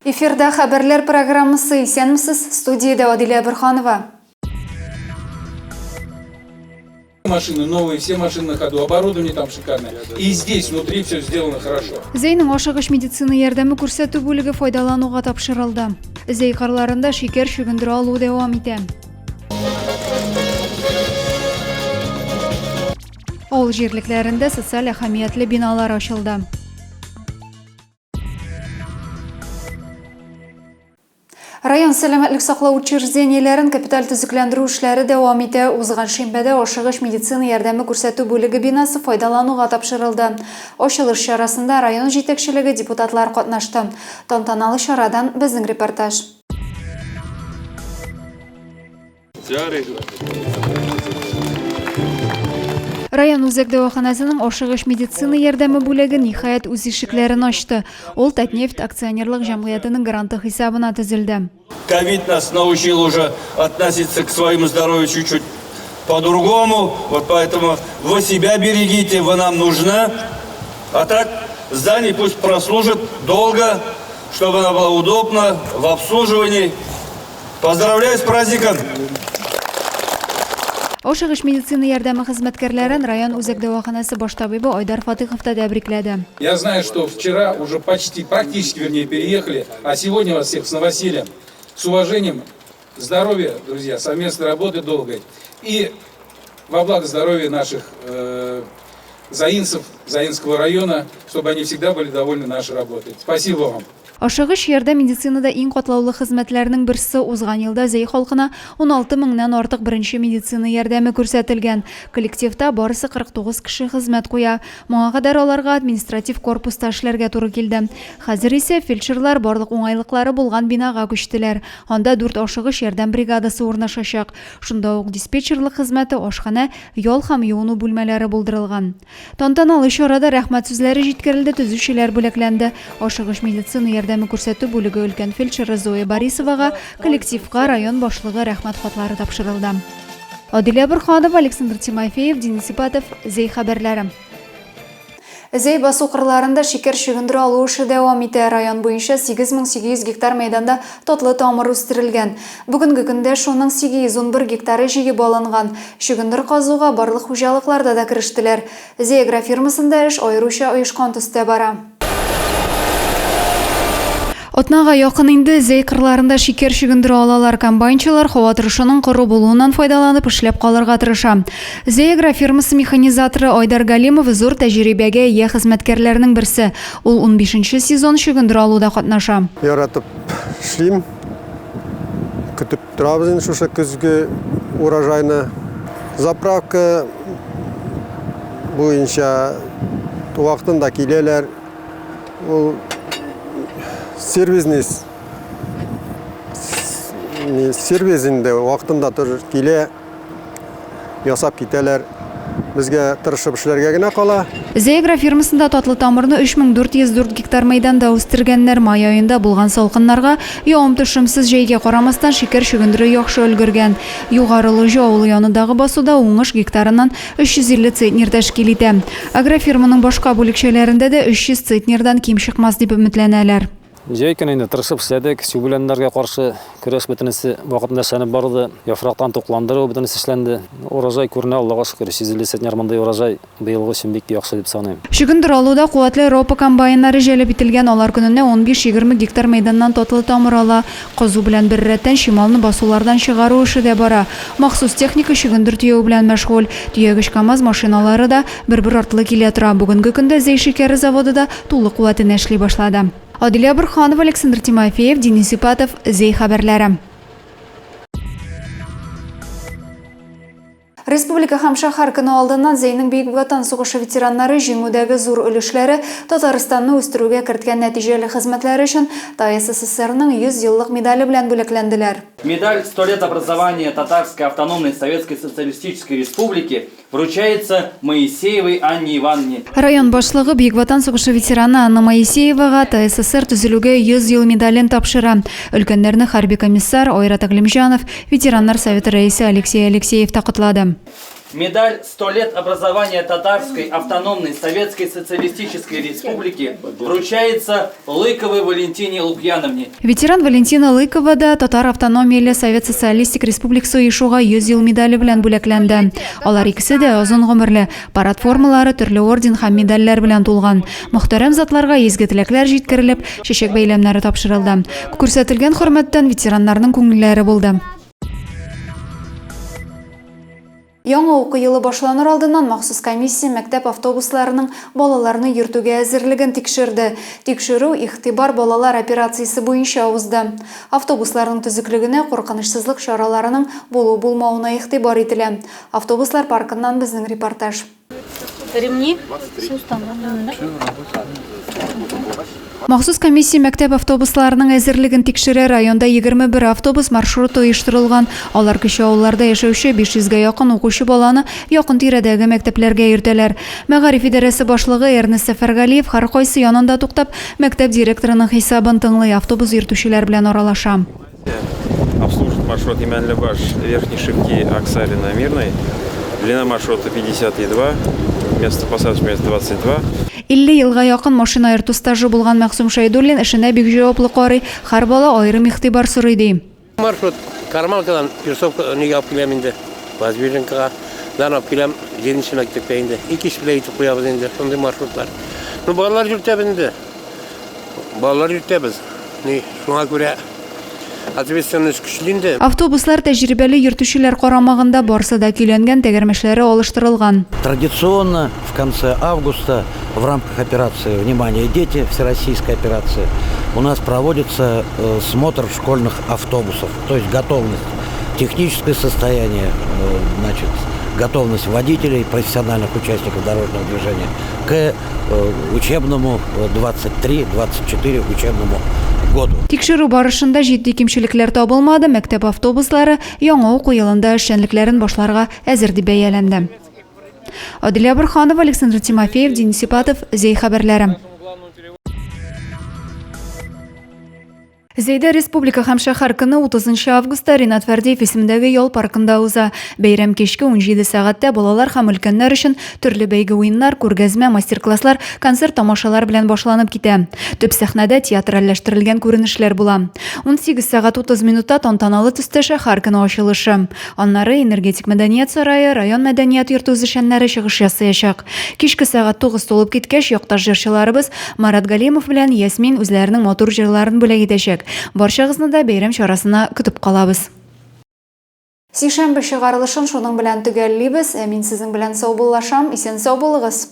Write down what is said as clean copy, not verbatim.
Эфирда хәбәрләр программасы Исәнмесез, студиядә Адилә Борһанова. Машины новые, все машины на ходу, оборудование там шикарное. И здесь внутри все сделано хорошо. Зәйнең ашыгыч медицина ярдәме күрсәтү бүлеге файдалануга тапшырылды. Зәй кырларында шикәр чөгендере алу дәвам итә. Авыл җирлекләрендә социаль әһәмиятле биналар ачылды. Район сәламәтлек саклау учреждениеләрен капиталь төзекләндерү эшләре дәвам итә. Узган шимбәдә ашыгыч медицина ярдәме күрсәтү бүлеге бинасы файдалануга тапшырылды. Ачылыш чарасында район җитәкчелеге, депутатлар катнашты. Тантаналы чарадан безнең репортаж. Район үзәк дәваханәсенең ашыгыч медицина ярдәме бүлеге ниһаять үз ишекләрен ачты. Ул Татнефть акционерлык җәмгыятенең гранты хисабына төзелде. Ковид нас научил уже относиться к своему здоровью чуть-чуть по-другому, вот поэтому вы себя берегите, вы нам нужны. А так здание пусть прослужит долго, чтобы оно было удобно в обслуживании. Поздравляю с праздником! Ашыгыч медицина ярдәме хезмәткәрләрен район үзәк дәваханәсе баш табибы Айдар Фатыйхов та тәбрикләде. Я знаю, что вчера уже почти, практически, вернее, переехали, а сегодня вас всех с новосельем, с уважением, здоровья, друзья, совместной работы долгой и во благо здоровья наших э, заинцев, Заинского района, чтобы они всегда были довольны нашей работой. Спасибо вам. Ашыгыч ярдәм медицинада иң катлаулы хезмәтләрнең берсе. Узган елда Зәй халкына 16 меңнән артык беренче медицина ярдәме күрсәтелгән. Коллективта барысы 49 кеше хезмәт куя. Моңа кадәр аларга административ корпуста эшләргә туры килде. Хәзер исә фельдшерлар барлык уңайлыклары булган бинага күчтеләр. Анда дүрт ашыгыч ярдәм бригадасы урнашачак. Шунда ук диспетчерлык хезмәте, ашханә, ял һәм юыну бүлмәләре булдырылган. Тантаналы чарада рәхмәт сүзләре җиткерелде, төзүчеләр бүләкләнде. Ашыгыч медицина ярдәме күрсәтү бүлеге өлкән фельдшеры Зоя Борисовага, коллективка район башлыгы рәхмәт хатлары тапшырылды. Адилә Борһанова, Александр Тимофеев, Денис Ипатов, Зәй хәбәрләре. Зәй басу кырларында шикәр чөгендере алу эше дәвам итә. Район буенча 8800 гектар мәйданда татлы тамыр үстерелгән. Бүгенге көндә шуның 811 гектары җыеп алынган. Чөгендер казуга барлык хуҗалыкларда да керештеләр. Зәй агрофирмасында эш аеруча оешкан төстә бара. Атнага якын инде Зәй кырларында шикәр чөгендере алалар. Комбайнчылар һава торышының коры булуыннан файдаланып эшләп калырга тырыша. Зәй агрофирмасы механизаторы Айдар Галимов зур тәҗрибәгә ия хезмәткәрләрнең берсе. Ул унбишенче сезон чөгендер алуда катнаша. Яратып эшлим. Көтеп торабыз инде шушы көзге урожайны. Заправка буенча вакытында киләләр. Ул сервисный сервис инде вакытында тоже килә, ясап китәләр. Безгә тырышып эшләргә генә кала. Зәй агрофирмасында татлы тамырны 3404 гектар мәйданда үстергәннәр. Май аенда булган салкыннарга, явым-төшемсез җәйгә карамастан, шикәр чөгендере яхшы өлгергән. Югары Лоҗа авылы янындагы басуда уңыш гектарыннан 350 центнер тәшкил итә. Агрофирманың башка бүлекчәләрендә дә 300 центнердан ким чыкмас дип өметләнәләр. Җәй көне инде тырышып эшләдек, чүп үләннәргә каршы көрәш бөтенесе вакытында эшләнеп барды, яфрактан тукландыру бөтенесе эшләнде. Урожай күренә, Аллага шөкер, 350 центнер мондый урожай быелгы өчен бик яхшы дип саныйм. Чөгендер алуда куәтле Ропа комбайннары җәлеп ителгән, алар көненә унбиш-егерме гектар мәйданнан татлы тамыр ала. Казу белән беррәттән чималны басулардан чыгару эше дә бара. Махсус техника чөгендер төяү белән мәшгуль. Төягеч КАМАЗ машиналары да бер-бер артлы килә тора. Бүгенге көндә Зәй шикәре заводы да тулы куәтенә эшли башлады. Адилә Борһанова, Александр Тимофеев, Денис Ипатов, Зәй хәбәрләре. Республика һәм шәһәр көне алдыннан Зәйнең Бөек Ватан сугышы ветераннары җиңүдәге зур өлешләре, Татарстанны үстерүгә керткән нәтиҗәле хезмәтләре өчен ТАССРның 100 еллык медале белән бүләкләнделәр. Медаль Сто лет образования Татарской автономной Советской Социалистической Республики вручается Моисеевой Анне Ивановне. Район башлыгы Бөек Ватан сугышы ветераны Анна Моисеевага ТАССР төзелүгә 100 ел медален тапшыра. Өлкәннәрне хәрби комиссар Айрат Әгълимҗанов, Ветераннар советы рәисе Алексей Алексеев та котлады. Медаль «100 лет образования Татарской автономной Советской Социалистической Республики» вручается Лыковой Валентине Лукьяновне. Ветеран Валентина Лыкова да Татар автономияле Совет Социалистик Республикасы оешуга 100 ел медале белән бүләкләнде. Алар икесе дә озын гомерле, парад формалары төрле орден һәм медальләр белән тулган. Мөхтәрәм затларга изге теләкләр җиткерелеп, чәчәк бәйләмнәре тапшырылды. Күрсәтелгән хөрмәттән ветераннарның күңелләре булды. Яңа уку елы башланыр алдыннан махсус комиссия мәктәп автобусларының балаларны йөртүгә әзерлеген тикшерде. Тикшерү Игътибар балалар операциясе буенча узды. Автобусларның төзеклегенә, куркынычсызлык чараларының булу-булмавына игътибар ителә. Автобуслар паркыннан безнең репортаж. Ремни все установлены, да? Махсус комиссия мәктәп автобусларының әзерлеген тикшерә. Районда 21 автобус маршруты оештырылган. Алар кече авылларда яшәүче 500 гә якын укучы баланы якын тирәдәге мәктәпләргә йөртәләр. Мәгариф идарәсе башлыгы Эрнест Сәфәргалиев һәркайсы янында туктап, мәктәп директорының хисабын тыңлый, автобус йөртүчеләр белән аралаша. Обслужит маршрут Имянлебаш, Верхний Шипки, Аксарина, Мирный. Длина маршрута 52, место посадочных мест 22. 50 елга якын машина йөртү стажы булган Мәгъсүм Шәйдуллин эшенә бик җаваплы карый, һәр бала аерым игътибар сорый, ди. Маршрут Кармалкадан Персовка нигә алып киләм инде, Воздвиженкага дан алып киләм, җиденче мәктәпкә инде. Ике иш белән итеп куябыз инде, шундый маршрутлар. Ну, балалар йөртәбез инде. Балалар йөртәбез. Ни, шуңа күрә ответственность көчле инде. Автобуслар тәҗрибәле йөртүчеләр карамагында, барсы да көйләнгән, тәгәрмәчләре алыштырылган. Традиционно в конце августа в рамках операции «Внимание, дети!» всероссийской операции у нас проводится э, смотр школьных автобусов, то есть готовность, техническое состояние, э, значит, готовность водителей, профессиональных участников дорожного движения к э, учебному 23-24 учебному году. Тикшерү барышында җитди кимчелекләр табылмады, мәктәп автобуслары яңа уку елында эшчәнлекләрен башларга әзер дип бәяләнде. Адилә Борһанова, Александр Тимофеев, Денис Ипатов, Зәй хәбәрләре. Зәйдә Республика һәм шәһәр көне 30 нчы августта Ринат Фәрдиев исемендәге ял паркында уза. Бәйрәм кичке 17 сәгатьтә балалар һәм өлкәннәр өчен төрле бәйге-уеннар, күргәзмә, мастер-класслар, концерт-тамашалар белән башланып китә. Төп сәхнәдә театральләштерелгән күренешләр була. 18 сәгать 30 минутта тантаналы төстә шәһәр көне ачылышы. Аннары Энергетик мәдәният сарае, район мәдәният йорты үзешчәннәре чыгыш ясаячак. Кичке сәгать 9 тулып киткәч, якташ җырчыларыбыз Марат Галимов белән Ясмин үзләренең матур җырларын бүләк итәчәк. Барчагызны да бәйрәм чарасына көтеп калабыз. Сишәмбе чыгарылышын шуның белән төгәллибез. Ә мин сезнең белән саубуллашам. Исән-сау булыгыз!